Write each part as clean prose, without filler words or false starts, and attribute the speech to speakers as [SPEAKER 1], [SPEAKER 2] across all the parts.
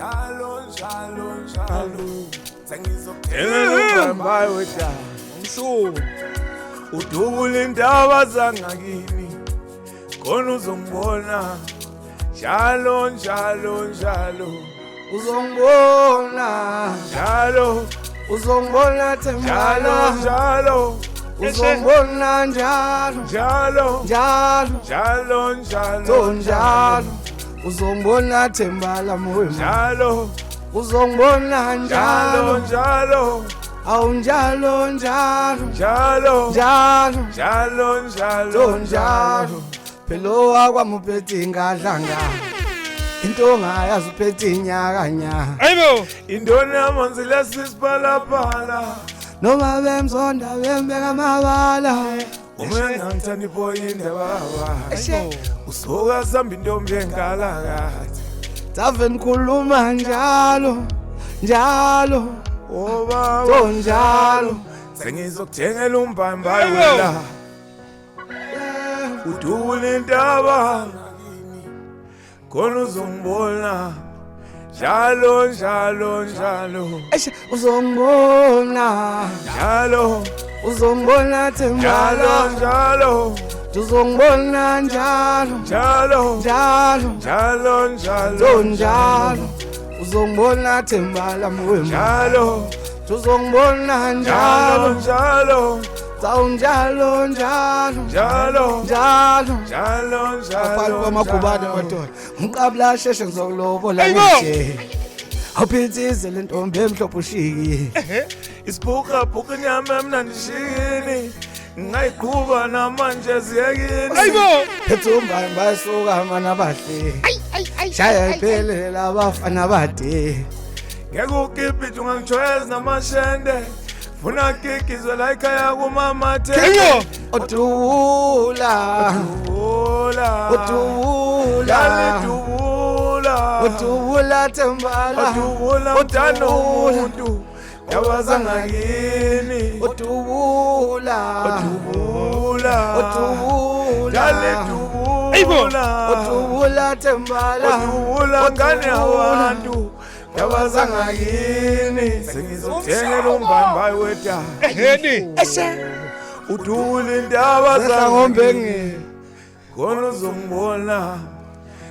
[SPEAKER 1] Njalo njalo njalo sengizokuthengela ubambayi wedaba
[SPEAKER 2] Umshumo.
[SPEAKER 1] Udubula indaba zangakini khona uzongibona njalo njalo njalo.
[SPEAKER 2] Uzongibona.
[SPEAKER 1] Njalo.
[SPEAKER 2] Uzongibona
[SPEAKER 1] njalo
[SPEAKER 2] Thembala.
[SPEAKER 1] Njalo.
[SPEAKER 2] Uzongibona njalo.
[SPEAKER 1] Njalo.
[SPEAKER 2] Njalo.
[SPEAKER 1] Njalo njalo.
[SPEAKER 2] To njalo. Uzongibona Thembala moyo.
[SPEAKER 1] Njalo.
[SPEAKER 2] Uzongibona
[SPEAKER 1] njalo
[SPEAKER 2] njalo.
[SPEAKER 1] Njalo.
[SPEAKER 2] Awu njalo njalo.
[SPEAKER 1] Njalo.
[SPEAKER 2] Njalo.
[SPEAKER 1] Njalo njalo.
[SPEAKER 2] To njalo. Phela owakwami uphethe ingadlanga. Into ongayazi uphethe inyakanya.
[SPEAKER 3] Ayibo.
[SPEAKER 1] Indoni yamanzi lesisiphalaphala.
[SPEAKER 2] Noma bemzonda bembeka amabala.
[SPEAKER 1] Uma engangithandi ipoyinde baba usuka samba intombi engalakathi.
[SPEAKER 2] Tave nikhuluma njalo njalo.
[SPEAKER 1] Oh baba.
[SPEAKER 2] To njalo.
[SPEAKER 1] Sengizokuthengela umbambayi wena udubula indaba khona uzongibona njalo njalo njalo.
[SPEAKER 2] Eish, uzongibona.
[SPEAKER 1] Njalo.
[SPEAKER 2] Uzongibona
[SPEAKER 1] njalo
[SPEAKER 2] Thembala.
[SPEAKER 1] Njalo.
[SPEAKER 2] Uzongibona njalo.
[SPEAKER 1] Njalo.
[SPEAKER 2] Njalo.
[SPEAKER 1] Njalo njalo.
[SPEAKER 2] To njalo. Uzongibona Thembala moyo.
[SPEAKER 1] Njalo.
[SPEAKER 2] Uzongibona
[SPEAKER 1] njalo
[SPEAKER 2] njalo.
[SPEAKER 1] Njalo.
[SPEAKER 2] Tawu njalo njalo.
[SPEAKER 1] Njalo.
[SPEAKER 2] Njalo.
[SPEAKER 1] Njalo
[SPEAKER 2] Afana
[SPEAKER 1] njalo.
[SPEAKER 2] kwamagubane
[SPEAKER 1] njalo.
[SPEAKER 2] madoda. Ngiqabula sheshe ngizokulobola
[SPEAKER 3] Ayibo!
[SPEAKER 2] nje. Awuphithizele ntombi emhlophe ushiki.
[SPEAKER 1] Isibhuka inyama emnandi shini ngingayiqhuba namanje ziyekini.
[SPEAKER 3] Ayibo.
[SPEAKER 2] Phethumba basuka mana bahle. Shaya iphelele abafana bade.
[SPEAKER 1] Ngeke ukipite ungangijwayezi namashende funa kikizwe la ekhaya kumamathe.
[SPEAKER 3] Ayibo.
[SPEAKER 2] Odubula.
[SPEAKER 1] Dubula.
[SPEAKER 2] Odubula.
[SPEAKER 1] Dubula.
[SPEAKER 2] Odubula Thembala.
[SPEAKER 1] Odubula mntana womuntu yabazangakini.
[SPEAKER 2] Odubula.
[SPEAKER 1] Odubula.
[SPEAKER 2] Odubula.
[SPEAKER 1] Dubula.
[SPEAKER 2] Odubula Thembala.
[SPEAKER 1] Odubula ngane yabantu yabazangakini sengizokuthengela umbambayi wedaba.
[SPEAKER 3] Eheni.
[SPEAKER 1] Udubula indaba
[SPEAKER 2] Zehla ngombenge.
[SPEAKER 1] khona uzongibona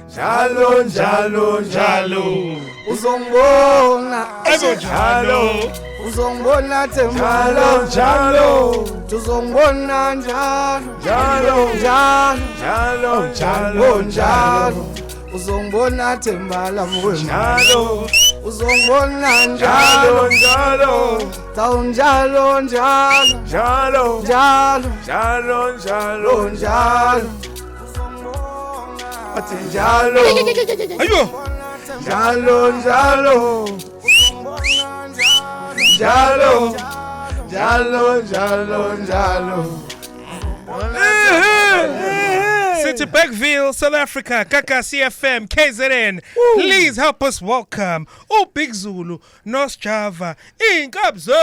[SPEAKER 1] njalo njalo njalo.
[SPEAKER 2] Uzongibona.
[SPEAKER 3] Ayibo njalo.
[SPEAKER 2] Uzongibona Thembala.
[SPEAKER 1] Njalo njalo.
[SPEAKER 2] Uzongibona njalo.
[SPEAKER 1] Njalo.
[SPEAKER 2] Njalo.
[SPEAKER 1] Njalo njalo.
[SPEAKER 2] Oh njalo. Uzongibona Thembala moyo.
[SPEAKER 1] Njalo.
[SPEAKER 2] Uzongibona
[SPEAKER 1] njalo
[SPEAKER 2] njalo.
[SPEAKER 1] Njalo.
[SPEAKER 2] Tawu njalo njalo.
[SPEAKER 1] Njalo.
[SPEAKER 2] Njalo.
[SPEAKER 1] Njalo njalo.
[SPEAKER 2] Oh njalo.
[SPEAKER 1] Athi njalo.
[SPEAKER 3] Ayibo.
[SPEAKER 1] Njalo njalo. Njalo. Njalo njalo njalo.
[SPEAKER 3] City Bergville, South Africa, Kaka CFM, KZN. Please help us welcome uBig Zulu, Nosjava, Inkabzozwe.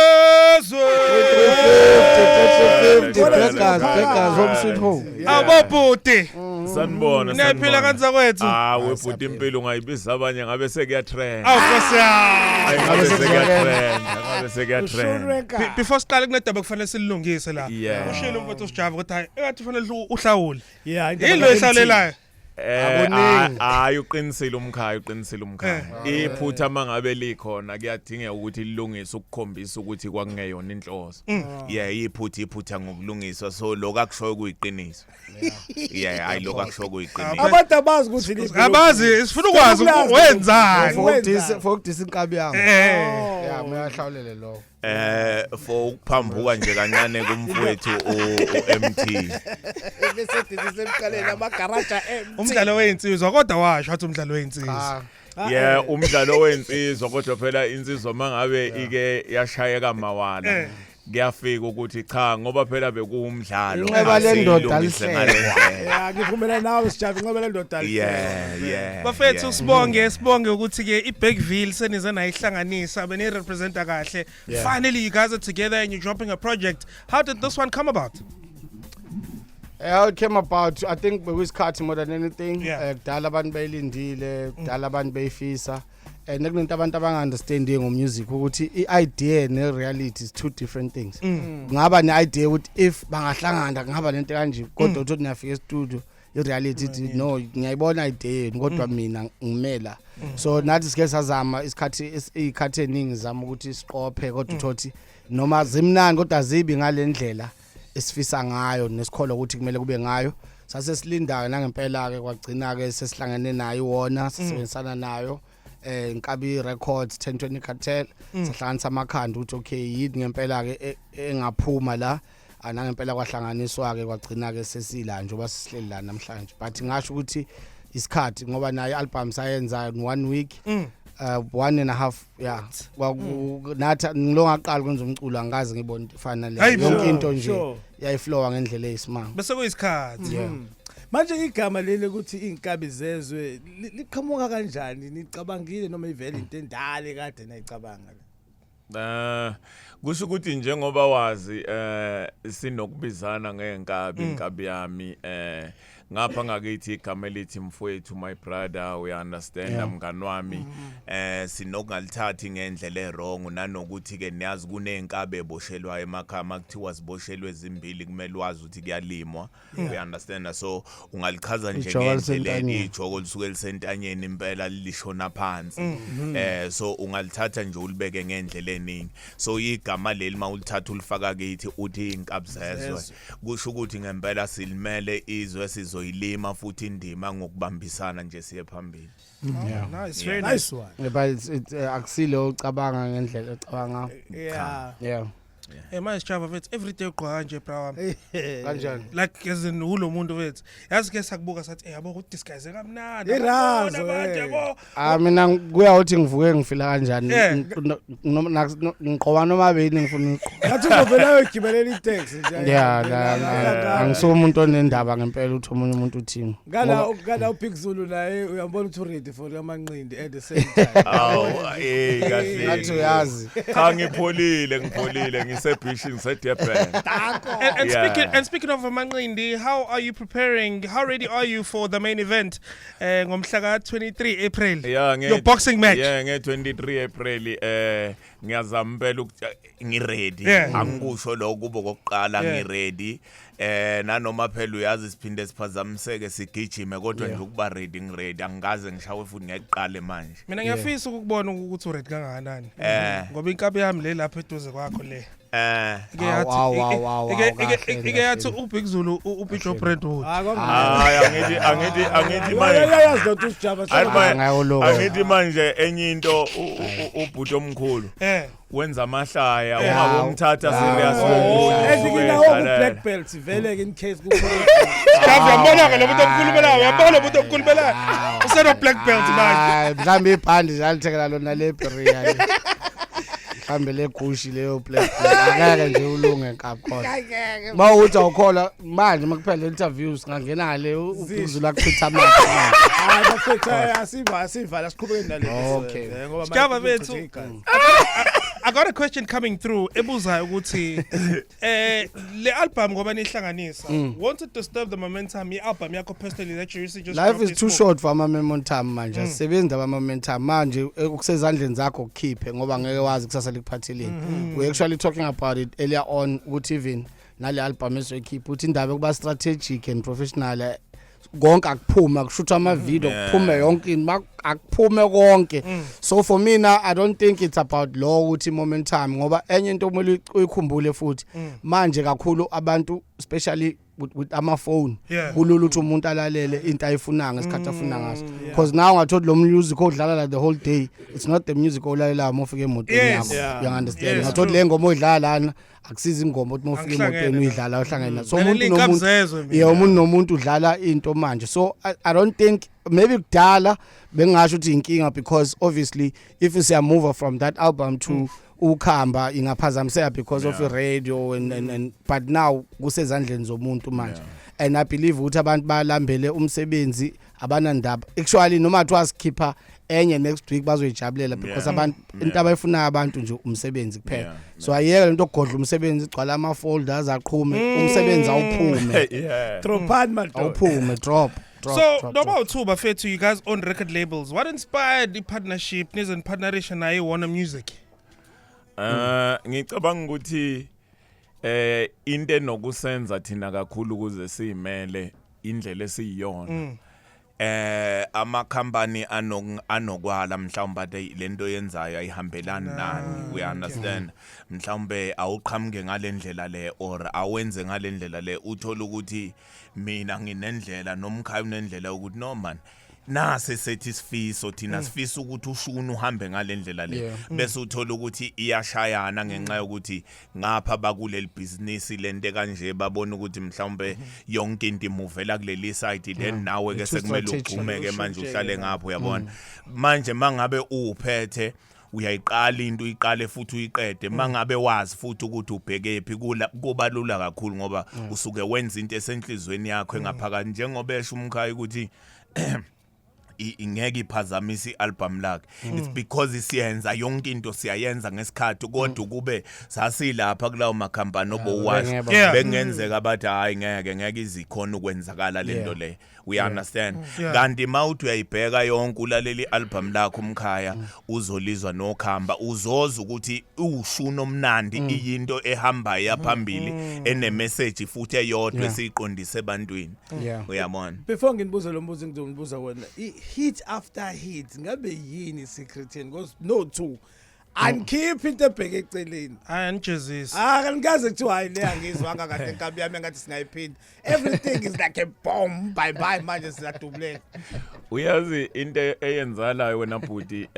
[SPEAKER 2] 350 beggars, beggars, home sweet home.
[SPEAKER 3] Abobhuti.
[SPEAKER 1] Sanibona.
[SPEAKER 3] Niyaphila kanzakwethu?
[SPEAKER 1] Ah, webhuti impilo ungayibiza abanye ngabe sekuya trend.
[SPEAKER 3] Awu Nkosi yami.
[SPEAKER 1] Ngabe sekuya trend. Ngabe sekuya trend.
[SPEAKER 3] Before siqale kunedaba kufanele silungise la.
[SPEAKER 1] Yeah.
[SPEAKER 3] Ushilo umfowethu uSjava ukuthi hayi engathi kufanele uhlawule.
[SPEAKER 4] Yeah, indaba
[SPEAKER 3] Yini lo ehlawulelayo?
[SPEAKER 2] Akuningi.
[SPEAKER 1] Hayi uqinisile umkhaya, uqinisile umkhaya. Iphutha mangabe likhona kuyadingeka ukuthi lilungiswe ukukhombisa ukuthi kwakungeyona inhloso. Yeah, iphutha ngokulungiswa, so lokho akushoyo kuyiqiniso. Yeah, hayi lokho akushoyo kuyiqiniso.
[SPEAKER 4] Abantu abazi ukuthi liphi.
[SPEAKER 3] Abazi, sifuna ukwazi
[SPEAKER 4] Sifuna ukwazi.
[SPEAKER 3] wenzani.
[SPEAKER 2] For ukudisa inkabi yami.
[SPEAKER 3] Eh.
[SPEAKER 2] Yeah, mina hlawulele lokho.
[SPEAKER 1] For ukuphambuka nje kancane kumfowethu uMT.
[SPEAKER 4] Bese disemqaleni amagaraja empty.
[SPEAKER 3] Umdlalo weinsizwa kodwa washo wathi umdlalo weinsizwa.
[SPEAKER 2] Ah,
[SPEAKER 1] Yeah, umdlalo wensizwa kodwa phela insizwa mangabe ike yashayeka mawala. Kuyafika ukuthi cha ngoba phela bekuwumdlalo.
[SPEAKER 2] Inxeba lendoda
[SPEAKER 1] asiyilungise
[SPEAKER 2] lihlekwa.
[SPEAKER 1] ngale ndlela.
[SPEAKER 4] Yeah, ngivumelana nawe Sijabu, inxeba lendoda lihlekwa.
[SPEAKER 1] Yeah.
[SPEAKER 3] Bafethu sibonge sibonge ukuthi ke iBergville senize nayihlanganisa beni representa kahle. Finally you guys are together and you're dropping a project. How did this one come about?
[SPEAKER 2] How it came about, I think bekuyisikhathi more than anything.
[SPEAKER 3] Yeah.
[SPEAKER 2] Kudala abantu beyilindile, kudala abantu beyifisa. And kunento abantu abanga-understandiyo ngomusic ukuthi i-idea ne-reality is two different things. Kungaba ne-idea ukuthi if bangahlangana kungaba lento kanje, kodwa uthi niyafika e-studio, i-reality ithi no, ngiyayibona idea yenu kodwa mina ngimela. So nathi sike sazama isikhathi iy'khathi ey'ningi zama ukuthi siqophe, kodwa uthothi noma zimnandi kodwa zibi ngale ndlela esifisa ngayo nesikholwa ukuthi kumele kube ngayo. Sase silindayo nangempela-ke kwagcina-ke sesihlangene nayo iwona, sisebenzisana nayo Inkabi Records, 1020 Cartel, sahlanganisa amakhanda ukuthi okay, yini ngempela ke engaphuma la. Nangempela kwahlanganiswa ke, kwagcina ke sesila njengoba sihleli la namhlanje. But ngasho ukuthi isikhathi, ngoba nayo album sayenza in one week, one and a half, yeah. Nathi ngilo ngaqala kwenza umculo, angikaze ngibone into efana le.
[SPEAKER 3] Hayi bo.
[SPEAKER 2] Yonke into nje yayiflowa ngendlela eyisimanga.
[SPEAKER 3] Bese kuyisikhathi.
[SPEAKER 2] Yeah.
[SPEAKER 4] Manje igama leli ukuthi inkabi zezwe liqhamuka kanjani? Nicabangile noma ivele into endala ekade nayicabanga le?
[SPEAKER 1] Kusho ukuthi njengoba wazi sinokubizana ngenkabi, inkabi yami, ngapha ngakithi igama elithi mfowethu, my brother, we understand, mngani wami, sinokungalithathi ngendlela e-wrong, nanokuthi ke niyazi kunenkabi eboshelwa emakhaya, makuthiwa ziboshelwe ezimbili kumele wazi ukuthi kuyalimwa, we understand. So ungalichaza nje
[SPEAKER 2] Ijoko
[SPEAKER 1] ngendlela
[SPEAKER 2] lisentanyeni.
[SPEAKER 1] Ijoko lisuke lisentanyeni impela, lishona phansi, so ungalithatha nje ulibeke ngendlela eningi. So igama leli mawulithatha ulifaka kithi, uthi inkabi zezwe, kusho ukuthi ngempela silimele izwe, sizoyilima futhi indima ngokubambisana nje siye phambili.
[SPEAKER 2] Yeah.
[SPEAKER 3] Nice, very nice.
[SPEAKER 4] Nice one.
[SPEAKER 2] Yeah, but it's akusilo ucabanga ngendlela ocabanga. Yeah.
[SPEAKER 3] Hey manje Sjava mfethu, every day ugqoka kanje, bra wami.
[SPEAKER 2] Kanjani?
[SPEAKER 3] Like as in ulo muntu mfethu. Yazi ke sakubuka sathi, "Eh, yabo udisguise kamnandi."
[SPEAKER 4] Irazo,
[SPEAKER 3] Ababona abantu, yabo.
[SPEAKER 2] Ah, mina kuya uthi ngivuke ngifila kanjani. Ngiqoba noma beni ngifuna ukuqoba.
[SPEAKER 4] Ngathi uzovela uyogibelela itaxi nje.
[SPEAKER 2] Yeah, la angisuye umuntu onendaba ngempela ukuthi omunye umuntu uthini.
[SPEAKER 4] Ngala uBig Zulu naye uyambona ukuthi ready for amanqindi at the same time.
[SPEAKER 1] Awu, eh,
[SPEAKER 2] Ngathi
[SPEAKER 1] kahle.
[SPEAKER 2] uyazi.
[SPEAKER 1] Cha, ngipholile, ngipholile, ngisebhishi, ngiseDurban.
[SPEAKER 3] And speaking of amanqindi, how are you preparing? How ready are you for the main event ngomhla ka 23 April?
[SPEAKER 1] Yeah,
[SPEAKER 3] Your boxing match.
[SPEAKER 1] Yeah, nge-23 April ngiyazama impela ukuthi ngiready. Angikusho lokho kube kokuqala, ngiready. Nanoma phela uyazi siphinde siphazamiseke sigijime, kodwa nje ukuba ready, ngiready, angikaze ngishawe futhi ngiyakuqala manje.
[SPEAKER 3] Mina ngiyafisa ukukubona ukuthi uready kangakanani. Ngoba inkabi yami le lapha eduze kwakho le. Ike yathi
[SPEAKER 2] Awu, awu, awu, awu, kahle,
[SPEAKER 3] ike yathi
[SPEAKER 2] kahle.
[SPEAKER 3] uBig Zulu uBig Brentwood.
[SPEAKER 1] Hayi, angithi manje
[SPEAKER 4] Uyayazi lo usijaba.
[SPEAKER 1] Hayi,
[SPEAKER 2] Ngayoloka.
[SPEAKER 1] angithi manje enye into ubhuti omkhulu wenza amahlaya, ungabe umthatha serious ngokunye.
[SPEAKER 4] Ezikinawo
[SPEAKER 1] usuke
[SPEAKER 4] ku
[SPEAKER 1] edlalela.
[SPEAKER 4] black belt vele in case kukhona.
[SPEAKER 3] Javu, uyambona ke lo muntu omkhulumelayo, uyambona lo muntu omkhulumelayo. Useno black belt manje.
[SPEAKER 2] Hayi, mhlawumbe ibhandi nje alithekela lona le Berea. Mhlawumbe le Gucci leyo black belt. Angeke nje ulunge nkabi khona. Mawuthi awukholwa manje makuphela interview singangena le uBhuzulu akuchitha amanzi.
[SPEAKER 4] Hayi bafethu, asivala siqhubeke nale.
[SPEAKER 2] Okay.
[SPEAKER 4] Ngoba
[SPEAKER 3] Sjava
[SPEAKER 4] manje
[SPEAKER 3] bethu.
[SPEAKER 4] kuchitha igazi.
[SPEAKER 3] I got a question coming through ebuzayo ukuthi le album ngoba nihlanganisa, won't it disturb the momentum ye album yakho personally that you recently just
[SPEAKER 2] Life
[SPEAKER 3] dropped
[SPEAKER 2] is
[SPEAKER 3] this
[SPEAKER 2] too
[SPEAKER 3] fall?
[SPEAKER 2] short for ama momentum manje. Asisebenzi ama momentum manje, okusezandleni zakho ukukhiphe ngoba ngeke wazi kusasa likuphatheleni. We actually talking about it earlier on ukuthi even nale album ezoyikhipha, ukuthi indaba yokuba strategic and professional, konke akuphuma, kushuthwa ama video, kuphume yonke into, akuphume konke. So for mina I don't think it's about lo ukuthi momentum, ngoba enye into kumele uyikhumbule futhi manje kakhulu abantu, especially with ama phone, kulula ukuthi umuntu alalele into ayifunayo ngesikhathi afuna ngaso, because now ungathola lo music odlala la the whole day, it's not the music olalelayo uma ufika emotweni yakho. You understand? Ungathola le ngoma oyidlala lana akusiza ingoma ukuthi uma ufika
[SPEAKER 3] Angihlangene
[SPEAKER 2] emotweni
[SPEAKER 3] la.
[SPEAKER 2] uyidlala uhlangene nayo. So
[SPEAKER 3] Lalela
[SPEAKER 2] umuntu
[SPEAKER 3] iy'nkabi
[SPEAKER 2] nomuntu
[SPEAKER 3] zezwe mina.
[SPEAKER 2] Yeah, umuntu nomuntu udlala into manje. So I don't think maybe kudala bengingasho ukuthi inkinga, because obviously if siya move from that album to ukhamba ingaphazamiseka because of radio and but now kusezandleni zomuntu manje, and I believe ukuthi abantu balambele umsebenzi, abanandaba actually noma kuthiwa sikhipha enye next week, bazoyijabulela because abantu into abayifunayo abantu nje umsebenzi kuphela. So ayiyeke lento ogodla umsebenzi igcwala ama folders aqhume, umsebenzi awuphume.
[SPEAKER 1] Yeah.
[SPEAKER 4] Dropani madoda.
[SPEAKER 2] Awuphume, drop. Drop,
[SPEAKER 3] So
[SPEAKER 2] drop,
[SPEAKER 3] noma
[SPEAKER 2] drop.
[SPEAKER 3] u2 bafethu, you guys own record labels. What inspired the partnership nize nipartnerishe naye Warner Music?
[SPEAKER 1] Ngicabanga ukuthi into enokusenza thina kakhulu ukuze siyimele indlela esiyiyona, ama company anokwala mhlawumbe athi lento yenzayo ayihambelani nani, we understand, mhlawumbe awuqhamuke ngalendlela le or awenze ngalendlela le. Uthola ukuthi mina nginendlela nomkhaya unendlela ukuthi no man, nase sethi sifiso thina sifisa ukuthi ushuni uhambe ngalendlela le, bese uthola ukuthi iyashayana ngenxa yokuthi ngapha bakuleli business lento kanje, babona ukuthi mhlawumbe yonke into imuvela kuleli side, then nawe ke
[SPEAKER 2] Too
[SPEAKER 1] sekumele
[SPEAKER 2] strategic.
[SPEAKER 1] ugxumeke manje uhlale ngapho, uyabona. Manje mangabe uphethe uyayiqala into, uyiqale futhi uyiqede, mangabe wazi futhi ukuthi ubhekephi, kula kuba lula kakhulu ngoba usuke wenza into esenhlizweni yakho engaphakathi, njengoba esho umkhaya ukuthi ingeke iphazamise ialbum lakhe. It's because siyenza yonke into, siyayenza ngesikhathi, kodwa kube sasilapha kulawo makhampani obowasho,
[SPEAKER 2] bengeba.
[SPEAKER 1] Bengenzeka bathi hayi, ngeke izikhona ukwenzakala lento le, we understand. Kanti mawuthi uyayibheka yonke, ulalela ialbum lakho umkhaya, uzolizwa nokhamba, uzoza ukuthi ushuni omnandi, iyinto ehambayo yaphambili, ene message futhi eyodwa esiyiqondise ebantwini, uyabona.
[SPEAKER 4] Before nginibuze lo mbuzo engizonibuza wona, hit after hit, ngabe yini secret yeni? Because no two anikhiphi into ebheke eceleni.
[SPEAKER 3] Anijezisi.
[SPEAKER 4] Ah, kanikaze kuthiwa hayi, le angizwanga kahle, inkabi yami engathi singayiphinda. Everything is like a bomb, bye bye, manje siyadubuleka.
[SPEAKER 1] Uyazi into eyenzalayo wena bhuti,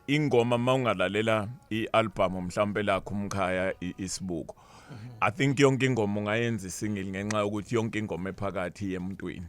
[SPEAKER 1] ingoma mawungalalela ialbum mhlawumbe lakho umkhaya, isibuko, I think yonke ingoma ungayenza isingle ngenxa yokuthi yonke ingoma ephakathi yemntwini,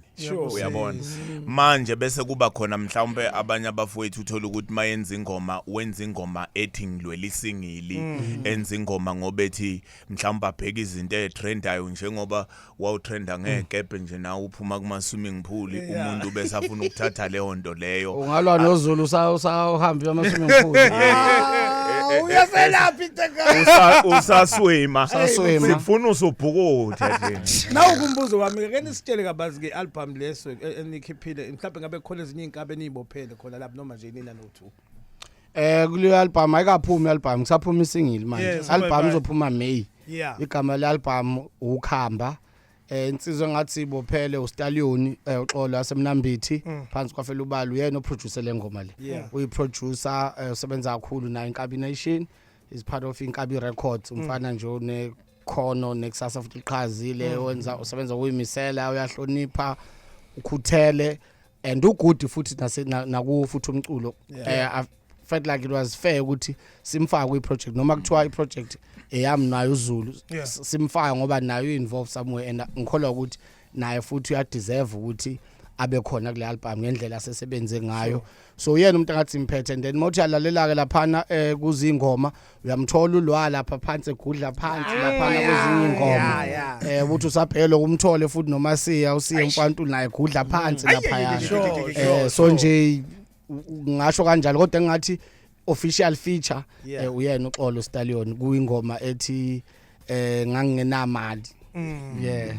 [SPEAKER 1] uyabona. Manje bese kuba khona mhlawumbe abanye abafowethu, uthola ukuthi mayenza ingoma, wenza ingoma ethi ngilwela isingle, enza ingoma ngoba ethi mhlawumbe abheka izinto ezitrendayo, njengoba wawutrenda ngekebhe nje nawe uphuma kuma swimming pool, umuntu bese afuna ukuthatha leyo nto leyo.
[SPEAKER 2] Ungalwa noZulu usahamba ama swimming pool.
[SPEAKER 4] Ah, uyaselapha into ekhaya.
[SPEAKER 1] Usaswima.
[SPEAKER 2] Usaswima.
[SPEAKER 1] Sifuna usubhukuthe nje.
[SPEAKER 4] Nawu kumbuzo wami, ke nisitshele kabanzi nge-album leso enikhiphile. Mhlawumbe ngabe khona ezinye iy'nkabi eniyibophele khona lapho noma nje nina no-two?
[SPEAKER 2] Kuleyo album ayikaphumi album, kusaphuma isingle manje.
[SPEAKER 3] Yes,
[SPEAKER 2] Album
[SPEAKER 3] bye bye.
[SPEAKER 2] izophuma May. Igama le album ukhamba. Insizwe ngathi ibophele uStallion, uxolo yasemnambithi phansi kwafela ubala, uyena oproduce le ngoma le. Uyiproducer, usebenza kakhulu nayo Inkabi Nation, is part of Inkabi Records. Umfana nje onekhono nekusasa futhi liqhazile, wenza usebenza kuyimisela, uyahlonipha, ukhuthele and ugood futhi nakuwo futhi umculo. I felt like it was fair ukuthi simfake kwi project, noma kuthiwa i project eyami nayo uZulu, simfake ngoba nayo involved somewhere and ngikholwa ukuthi naye futhi uyadeserve ukuthi abe khona kule album ngendlela asesebenze ngayo. So yena umuntu angathi imphethe, and then mawuthi yalalela ke laphana kuzingoma, uyamthola ulwa lapha phansi, egudla phansi laphana kwezinye ingoma. Ukuthi usabheke umthole futhi noma siya usiye umfantu naye egudla phansi laphaya. So nje ngasho kanjalo, kodwa engathi official feature uyena uxolo Stallion kuyingoma ethi ngangingenamali, yeah.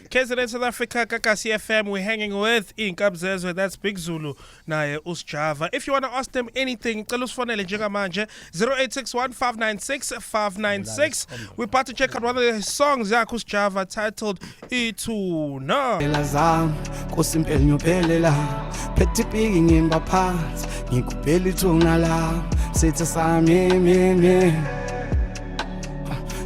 [SPEAKER 3] KZN South Africa, Gagasi FM, we're hanging with Inkabi Zezwe, that's Big Zulu, naye Usjava. If you want to ask them anything, cela usifonele njengamanje 0861 596 596. We're about to check out one of the songs yakhe Usjava titled Ithuna.
[SPEAKER 2] Phela zami Nkosi impela ngiyophelela, phethe ipiki ngimba phansi, ngikubhela ithuna lami, sithi sami mimi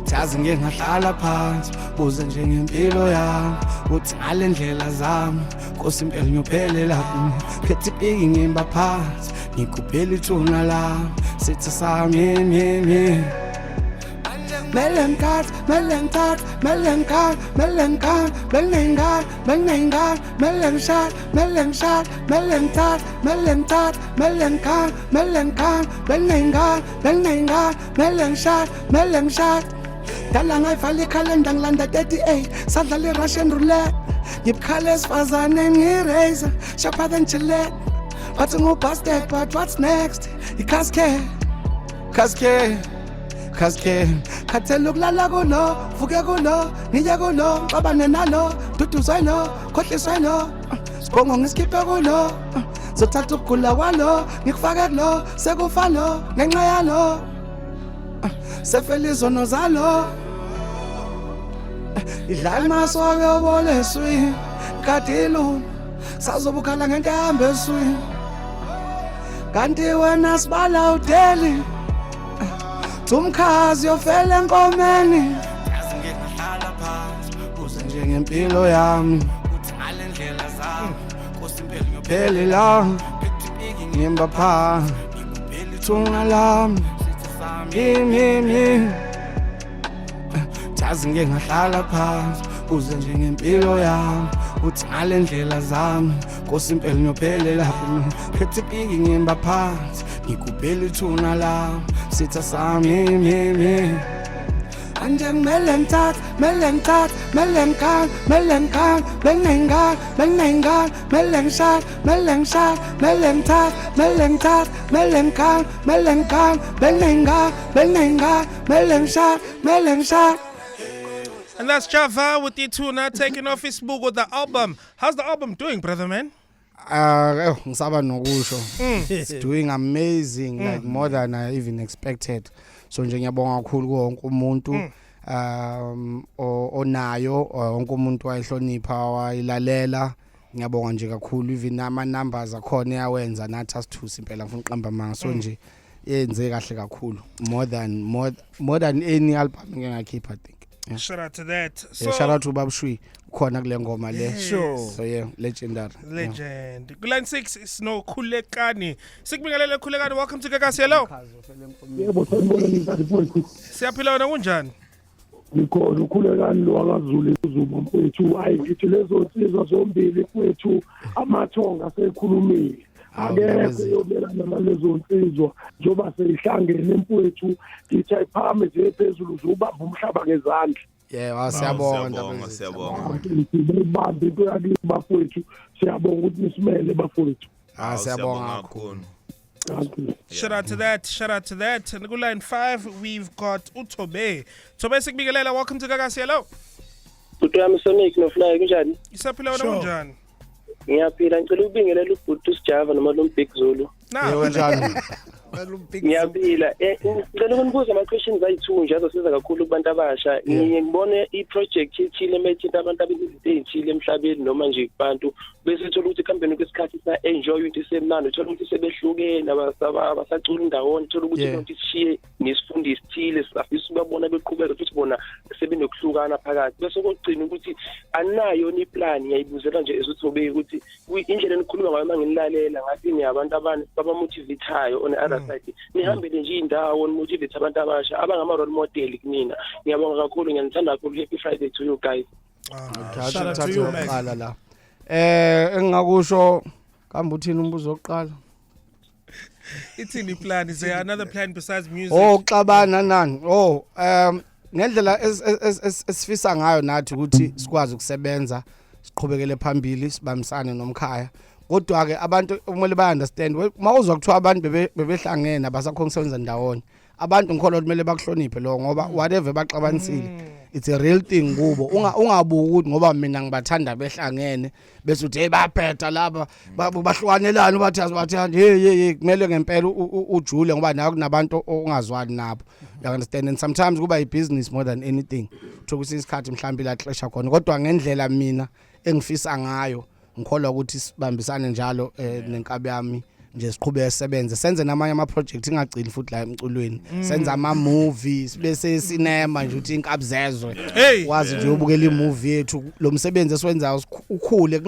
[SPEAKER 2] Thazi ngeke ngahlala phansi, buze nje ngempilo yami uthi ngale ndlela zami Nkosi impela ngiyophelela, phethe ipiki ngimba phansi, ngikubhela ithuna lami, sithi sami mimi Melenkat, melenkat, melenkat, melenkat, melenkat, melenkat, melenkat, melenkat, melenkat, melenkat, melenkat, melenkat, melenkat, melenkat, melenkat, melenkat. Dala ngayivala ikhalenda, ngilanda 38, sadlala i-Russian roulette, ngibukhala esifazane ngi-razor sharper than Gillette, bathi ngu-busted, but what's next? I-casket, casket, casket. Khathele ukulala kulo, vuke kulo, ngiye kulo, xabane nalo, duduzwe lo, khohliswe lo. Sibongo ngisikhiphe kulo, zothatha ukugula kwalo, ngikufake kulo, sekufa lo ngenxa yalo, sefela izono zalo. Idlala imaso ayoboleswi kadilu, sazobukhala ngento ehambe eswini, kanti wena sibala udeli thumkhazi yofela enkomeni. Uze njengempilo yami phele la, ngimba pha thunga lami kimi, jazi ngeke ngahlala phansi uze njengempilo yami uthi ngale ndlela zami, Nkosi impela ngiyophelela phethe ipiki, ngimba phansi, ngigubhela ithuna lami, sitha sami mi anje kumele ngithathe, mele ngithathe, mele ngikhale, mele ngikhale, benginengane, benginengane, mele ngishade, mele ngishade, mele ngithathe, mele ngithathe, mele ngikhale, mele ngikhale, benginengane, benginengane, mele ngishade, mele ngishade.
[SPEAKER 3] And that's Java with Ithuna taking off his book with the album. How's the album doing, brother man?
[SPEAKER 2] Ngisaba nokusho. It's doing amazing, like more than I even expected. So nje ngiyabonga kakhulu kuwo wonke umuntu onayo, wonke umuntu wayihlonipha, wayilalela. Ngiyabonga nje kakhulu, even ama numbers akhona eyawenza nathi asithusa impela, ngifuna uqamba amanga. So nje yenze kahle kakhulu, more than any album engike ngakhipha, I think. Yeah.
[SPEAKER 3] Shout out to that. So,
[SPEAKER 2] Yeah, shout out to Bab Shui khona kule ngoma le.
[SPEAKER 4] Sure.
[SPEAKER 2] So yeah, legendary. Yeah.
[SPEAKER 3] Legend. Line 6 sino Khulekani. Sikubingelele Khulekani. Welcome to Gagasi. Hello.
[SPEAKER 5] Yebo, sanibona ngizathi mfowethu.
[SPEAKER 3] Siyaphila, wena kunjani?
[SPEAKER 5] Ngikhona, uKhulekani lo wakaZulu uZuma mfowethu. Hayi, ngithi lezo nsizwa zombili mfowethu, amathonga asekhulumile.
[SPEAKER 2] Hawu,
[SPEAKER 5] Akekho
[SPEAKER 2] ndabezitha.
[SPEAKER 5] yomelana nalezo nsizwa njengoba seyihlangene mfowethu. Ngithi ayiphakame nje phezulu, zubamba umhlaba ngezandla.
[SPEAKER 2] Yeah, siyabonga.
[SPEAKER 1] Siyabonga.
[SPEAKER 2] Ndabezitha.
[SPEAKER 1] Siyabonga.
[SPEAKER 5] Bebambe into yakini bafowethu, siyabonga ukuthi nisimele bafowethu.
[SPEAKER 2] Ah, siyabonga kakhulu.
[SPEAKER 5] Thank you.
[SPEAKER 3] Shout out to that. Shout out to that. And line 5 we've got uTobe. Tobe, sikubingelele. Welcome to Gagasi. Hello.
[SPEAKER 6] Bhuti wami Sonic noFly, kunjani?
[SPEAKER 3] Siyaphila, wena
[SPEAKER 4] Sure.
[SPEAKER 3] kunjani?
[SPEAKER 6] Ngiyaphila, ngicela ukubingelela ubhuti uSjava noma lo Big Zulu.
[SPEAKER 3] Na.
[SPEAKER 2] Yebo, njani?
[SPEAKER 6] Ngiyaphila. Ngicela ukunibuza ama questions ayi-2 nje azosiza kakhulu kubantu abasha. Ngiye ngibone i-project ethile emethinta abantu abezinto ezithile emhlabeni noma nje kubantu, bese uthola ukuthi ekuhambeni kwesikhathi sa enjoy into isemnandi, uthola ukuthi sebehlukene, abasacula ndawonye, uthola ukuthi into isishiye nesifundo esithile, safisa ukubabona beqhubeka futhi bona sebenokuhlukana phakathi, bese kokugcina ukuthi anayo ni plan. Ngiyayibuzela nje ezuthobe ukuthi indlela enikhuluma ngayo, uma nginilalela ngathi niyabantu abantu abamotivateayo. On the other side nihambele nje indawo nimotivate abantu abasha abangama-role model kunina. Ngiyabonga kakhulu, ngiyanithanda kakhulu. Happy Friday to you guys.
[SPEAKER 4] Shout out to you, man.
[SPEAKER 2] Yokuqala la, engingakusho kambe uthini umbuzo wokuqala?
[SPEAKER 3] Ithini plan? Is there another plan besides music?
[SPEAKER 2] Oh, uxabana nani? Oh, ngendlela esifisa ngayo nathi ukuthi sikwazi ukusebenza, siqhubekele phambili, sibambisane nomkhaya. Kodwa ke abantu kumele ba understand, mawuzwa kuthiwa abantu bebehlangene abasakhona ukusebenza ndawonye, abantu ngikholwa kumele bakuhloniphe lo, ngoba whatever baxabanisile, it's a real thing kubo. Ungabuki ukuthi ngoba mina ngibathanda behlangene bese uthi, "Hey, bayabheda laba, bahlukanelana bathi asibathandi." Hey, hey, hey, kumele ngempela ujule ngoba nawe kunabantu ongazwani nabo, you understand? And sometimes kuba ibusiness more than anything. Uthola ukuthi isikhathi mhlawumbe la xesha khona, kodwa ngendlela mina engifisa ngayo, ngikholwa ukuthi sibambisane njalo nenkabi yami nje, siqhubeke sebenze, senze namanye ama projects, ingagcini futhi la emculweni, senze ama movies, bese cinema nje ukuthi inkabi zezwe
[SPEAKER 3] Hey.
[SPEAKER 2] wazi nje ubukela imovie yethu, lo msebenzi esiwenzayo ukhule,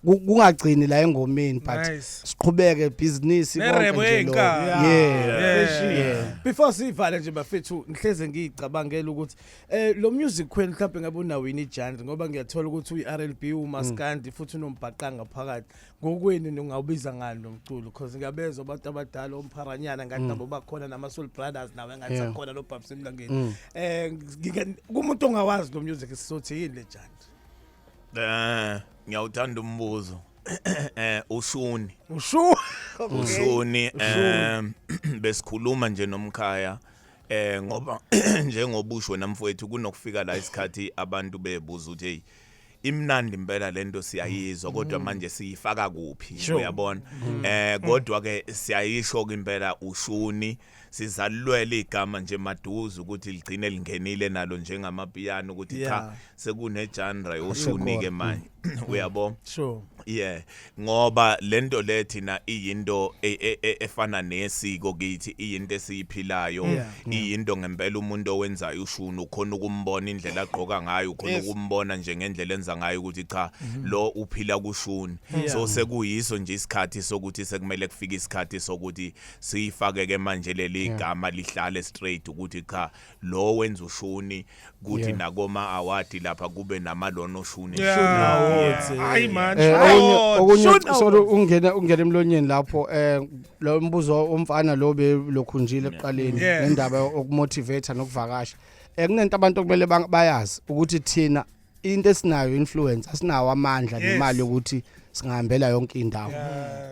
[SPEAKER 2] kungagcini la engomeni, but
[SPEAKER 3] Nice.
[SPEAKER 2] siqhubeke business konke
[SPEAKER 3] Nerebo
[SPEAKER 2] nje lo.
[SPEAKER 3] eyinkabi.
[SPEAKER 2] Yeah. Yeah.
[SPEAKER 4] Before sivale nje bafethu, ngihleze ngiyicabangela ukuthi lo music kwenu mhlawumbe ngabe unawo yini genre, ngoba ngiyathola ukuthi uyi R&B, umaskandi, futhi unombhaqanga phakathi. Ngokwenu ningawubiza ngani lo mculo? Because ngiyabezwa abantu abadala ompharanyana ngathi nabo bakhona, nama Soul Brothers nawe ngathi akhona, lo Babs Emlangeni. Kumuntu ongawazi lo music, sizothi yini le genre?
[SPEAKER 1] Ngiyawuthanda umbuzo. Ushuni.
[SPEAKER 4] Ushu.
[SPEAKER 1] Ushuni, besikhuluma nje nomkhaya ngoba njengoba usho namfowethu, kunokufika la isikhathi abantu bebuza ukuthi, "Hey, Imnandi impela lento, siyayizwa, kodwa manje siyifaka kuphi, uyabona? Kodwa ke siyayisho ke impela ushuni, sizalilwela igama nje maduze ukuthi ligcine lingenile nalo njengamapiyano, ukuthi cha, sekune genre yoshuni ke manje, uyabo?
[SPEAKER 4] Sure.
[SPEAKER 1] Yeah, ngoba lento lethina iyinto efana nesiko kithi, iyinto esiyiphilayo, iyinto ngempela. Umuntu owenzayo ushuni ukhona ukumbona indlela agqoka ngayo, ukhona ukumbona nje ngendlela enza ngayo ukuthi cha, lo uphila kushuni. So sekuyiso nje isikhathi sokuthi sekumele kufike isikhathi sokuthi siyifake ke manje leli gama, lihlale straight ukuthi cha, lo wenza ushuni, kuthi nakoma award lapha kube namalona oshuni.
[SPEAKER 4] Awards, eh.
[SPEAKER 3] Hayi man.
[SPEAKER 2] Okunye
[SPEAKER 4] Shoot
[SPEAKER 2] sorry, ungena emlonyeni lapho, lo mbuzo omfana lo belokhunjile ekuqaleni ngendaba yokumotivate nokuvakasha. Kunento abantu okumele bayazi ukuthi thina into esinayo influence, asinawo amandla nemali yokuthi singahambela yonke indawo.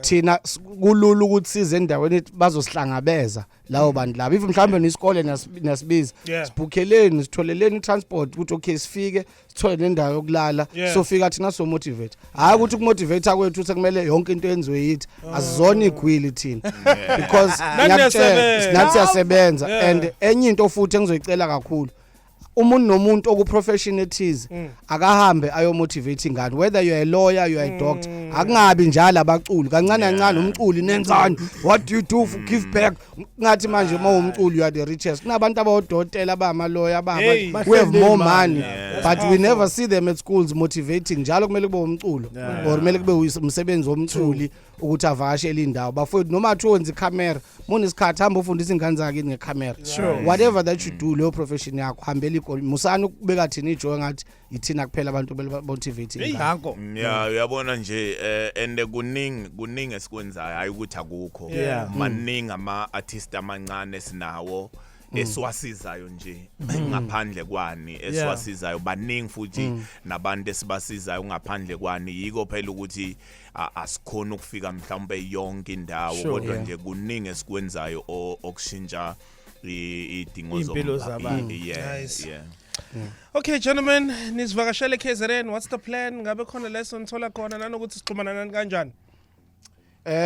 [SPEAKER 2] Thina kulula ukuthi size endaweni bazosihlangabeza lawo bantu labo. If mhlawumbe nesikole nasibiza, sibhukheleni, sitholeleni i-transport ukuthi okay, sifike sithole nendawo yokulala. Sofika thina so motivate, hayi ukuthi ukumotivate kwethu sekumele yonke into yenziwe yithi. Asizona igwili thina, because
[SPEAKER 3] Nathi
[SPEAKER 2] ngiyakutshela,
[SPEAKER 3] niyasebenza.
[SPEAKER 2] nathi siyasebenza. And enye into futhi engizoyicela kakhulu, umuntu nomuntu oku-profession ethize akahambe ayomotivate ingane, whether you're a lawyer, you're a doctor. Akungabi njalo abaculi kancane kancane, umculi nenzani, what do you do for give back? Ngathi manje uma umculi you are the richest. Kunabantu abawodokotela, abamaloya,
[SPEAKER 3] Hey.
[SPEAKER 2] who have more money,
[SPEAKER 3] That's
[SPEAKER 2] but we never see them at schools motivating. Njalo kumele kube umculo or kumele kube umsebenzi womculi ukuthi avakashele indawo. Bafowethu, noma thiwa wenza ikhamera, munesikhathi hamba ufundisa ingane zakini ngekhamera. Whatever that you do, leyo profession yakho, hambela igoli. Musani ukubeka thina ijoy ngathi ithina kuphela abantu kumele motivate ingane.
[SPEAKER 4] Danko.
[SPEAKER 1] Yeah, uyabona nje, and kuningi kuningi esikwenzayo, hayi ukuthi akukho. Maningi ama artist amancane sinawo esiwasizayo nje ngaphandle kwani, esiwasizayo baningi futhi nabantu esibasizayo ngaphandle kwani. Yiko phela ukuthi asikhona ukufika mhlawumbe yonke indawo, kodwa nje kuningi esikwenzayo okushintsha idingo
[SPEAKER 4] Iy'mpilo zabantu.
[SPEAKER 3] Nice. Okay gentlemen, nisivakashele KZN, what's the plan? Ngabe khona leso nithola khona nanokuthi sixhumana nani kanjani?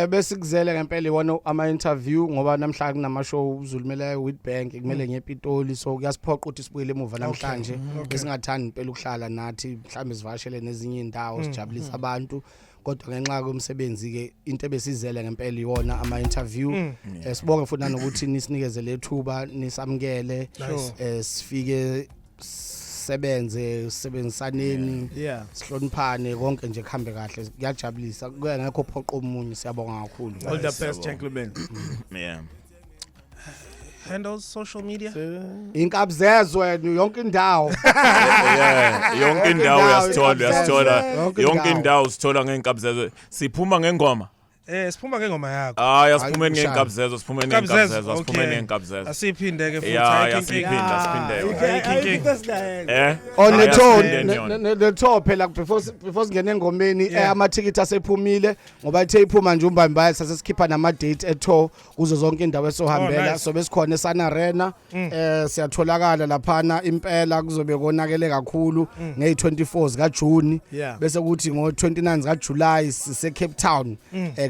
[SPEAKER 2] Besikuzele ngempela iwona ama interview, ngoba namhlanje kunama show uzulumela Witbank, kumele ngePitoli, so kuyasiphoqa ukuthi sibuyele emuva namhlanje. Besingathandi impela ukuhlala nathi mhlambe sivakashele nezinye indawo, sijabulise abantu, kodwa ngenxa komsebenzi ke, into ebesizele ngempela iwona ama interview. Sibonge futhi nanokuthi nisinikeze lethuba, nisamukele.
[SPEAKER 3] Nice.
[SPEAKER 2] Sifike sebenze, sisebenzisaneni, sihloniphane, konke nje kuhambe kahle, kuyajabulisa, kungekho phoqo omunye. Siyabonga kakhulu.
[SPEAKER 4] All the best, gentlemen.
[SPEAKER 3] Handles, social media?
[SPEAKER 2] Inkabuzezwe yonke indawo.
[SPEAKER 1] Yeah, yonke indawo uyasithola, uyasithola.
[SPEAKER 2] Yonke
[SPEAKER 1] yonke
[SPEAKER 2] indawo.
[SPEAKER 1] Indawo sithola ngeenkabuzezwe. Siphuma ngengoma.
[SPEAKER 3] Siphuma ngengoma yakho.
[SPEAKER 1] Hayi, asiphumeni
[SPEAKER 2] Hayi,
[SPEAKER 1] ngeenkabuzezwe, siphumeni
[SPEAKER 3] Nkabuzezwe,
[SPEAKER 1] ngeenkabuzezwe, asiphumeni ngeenkabuzezwe.
[SPEAKER 3] Asiphinde ke futhi.
[SPEAKER 1] Ya,
[SPEAKER 3] Ayikho
[SPEAKER 1] ya,
[SPEAKER 3] inkinga.
[SPEAKER 1] siphinde, siphinde.
[SPEAKER 3] Ayikho inkinga.
[SPEAKER 2] On
[SPEAKER 1] Hayi,
[SPEAKER 2] the tour,
[SPEAKER 1] asiphindeni yona.
[SPEAKER 2] the tour phela, before singene engomeni, amathikiti asephumile, ngoba ithe iphuma nje umbambaye sasesikhipha nama date e tour kuzo zonke indawo esohambela.
[SPEAKER 3] Oh, nice.
[SPEAKER 2] So besikhona eSana Arena, siyatholakala laphana impela, kuzobe konakele kakhulu ngey24 zika June. Bese kuthi ngo29 zika July sise Cape Town.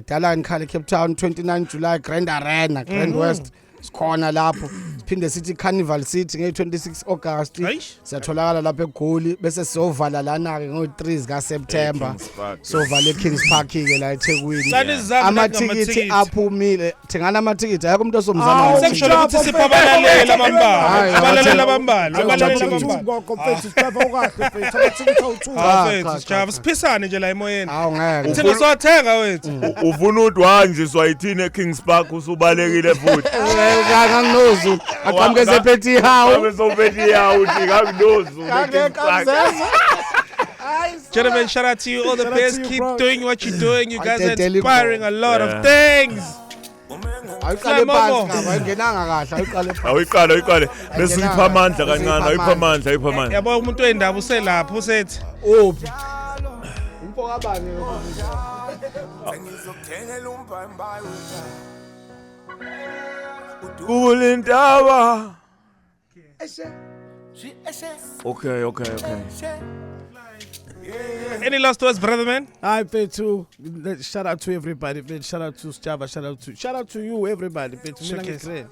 [SPEAKER 2] Kudala ngikhala Cape Town, 29 July, Grand Arena, Grand West, sikhona lapho. Siphinde sithi Carnival City nge26 August.
[SPEAKER 3] Eish.
[SPEAKER 2] Siyatholakala lapha eGoli, bese sizovala lana ke ngo3 zika September.
[SPEAKER 1] E-Kings Park.
[SPEAKER 2] Sovala eKings Park ke la eThekwini.
[SPEAKER 3] Sani sizame
[SPEAKER 2] Amathikithi aphumile, thengana amathikithi, ayikho umuntu osomzama
[SPEAKER 4] Awu,
[SPEAKER 2] ngamathikithi.
[SPEAKER 3] Sekusholo ukuthi sipha abalaleli abambalwa.
[SPEAKER 2] Hayi,
[SPEAKER 3] Abalaleli abambalwa, abalaleli abambalwa.
[SPEAKER 4] Gogo mfethu, sijava ukahle mfethu, amathikithi awu-2.
[SPEAKER 3] Ah,
[SPEAKER 2] Cha,
[SPEAKER 3] mfethu,
[SPEAKER 2] cha,
[SPEAKER 3] sijava
[SPEAKER 2] cha.
[SPEAKER 3] siphisane nje la emoyeni.
[SPEAKER 2] Awu, ngeke.
[SPEAKER 3] Thina siwathenga wethu.
[SPEAKER 1] Ufuna ukuthi wanjiswa yithini eKings Park, usubalekile futhi.
[SPEAKER 2] Nganginozu aqhamuke sephethe ihawu.
[SPEAKER 1] Abe sowuphethe ihawu, uthi nganginozu eKings Park.
[SPEAKER 3] Gentlemen, shout out to you. All the
[SPEAKER 4] Shout out
[SPEAKER 3] best.
[SPEAKER 4] to you,
[SPEAKER 3] Keep
[SPEAKER 4] bro.
[SPEAKER 3] doing what you're doing. You guys are
[SPEAKER 2] Adedele
[SPEAKER 3] inspiring a lot of things.
[SPEAKER 2] Ayiqale
[SPEAKER 3] Momo.
[SPEAKER 2] phansi ngaba ayingenanga kahle, ayiqale phansi.
[SPEAKER 1] Awuyiqale, awuyiqale, bese uyipha amandla kancane, awuyipha amandla, ayipha amandla.
[SPEAKER 3] Yabo, umuntu wendaba uselapho usethi
[SPEAKER 2] Uphi umfo kabani?
[SPEAKER 7] Sengizokuthengela umbhayimbayi.
[SPEAKER 1] Kulintaba. Okay.
[SPEAKER 3] Any last words, brother man?
[SPEAKER 4] Hi mfethu, shout out to everybody mfethu, shout out to Sjava, shout out to you everybody mfethu. Mina
[SPEAKER 3] Showcase.
[SPEAKER 4] ngi-grand.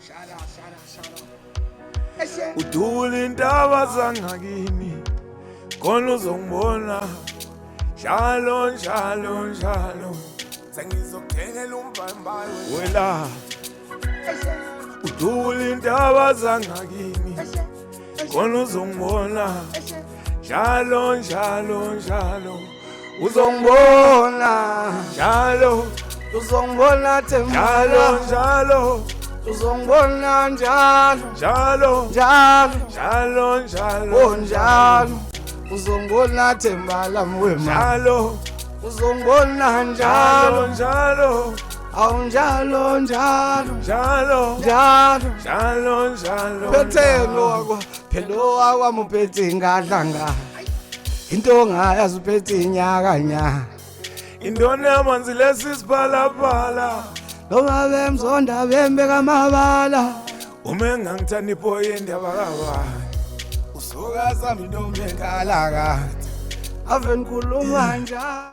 [SPEAKER 1] Udubula intaba zangakini khona uzongibona njalo njalo njalo sengizokuthengela umbambayo wela udubula intaba zangakini khona uzongibona njalo njalo njalo uzongibona
[SPEAKER 2] Uzongibona,
[SPEAKER 1] njalo
[SPEAKER 2] uzongibona
[SPEAKER 1] njalo
[SPEAKER 2] Thembala,
[SPEAKER 1] njalo
[SPEAKER 2] uzongibona njalo,
[SPEAKER 1] njalo
[SPEAKER 2] njalo,
[SPEAKER 1] njalo njalo
[SPEAKER 2] oh njalo. Uzongibona Thembala wema,
[SPEAKER 1] njalo
[SPEAKER 2] uzongibona
[SPEAKER 1] njalo
[SPEAKER 2] njalo,
[SPEAKER 1] njalo
[SPEAKER 2] awu njalo njalo,
[SPEAKER 1] njalo
[SPEAKER 2] njalo.
[SPEAKER 1] njalo njalo
[SPEAKER 2] Phethe lo wakwa, phela owakwami uphethe ingadlanga. Into ongayazi uphethe inyakanya.
[SPEAKER 1] Intoni yamanzi lesi siphalaphala
[SPEAKER 2] Noma bemzonda bembeka amabala.
[SPEAKER 1] Uma engangithanda ipoyi indaba kabani
[SPEAKER 2] Usuka sami intombi enkalaka. Ave nikhuluma njalo.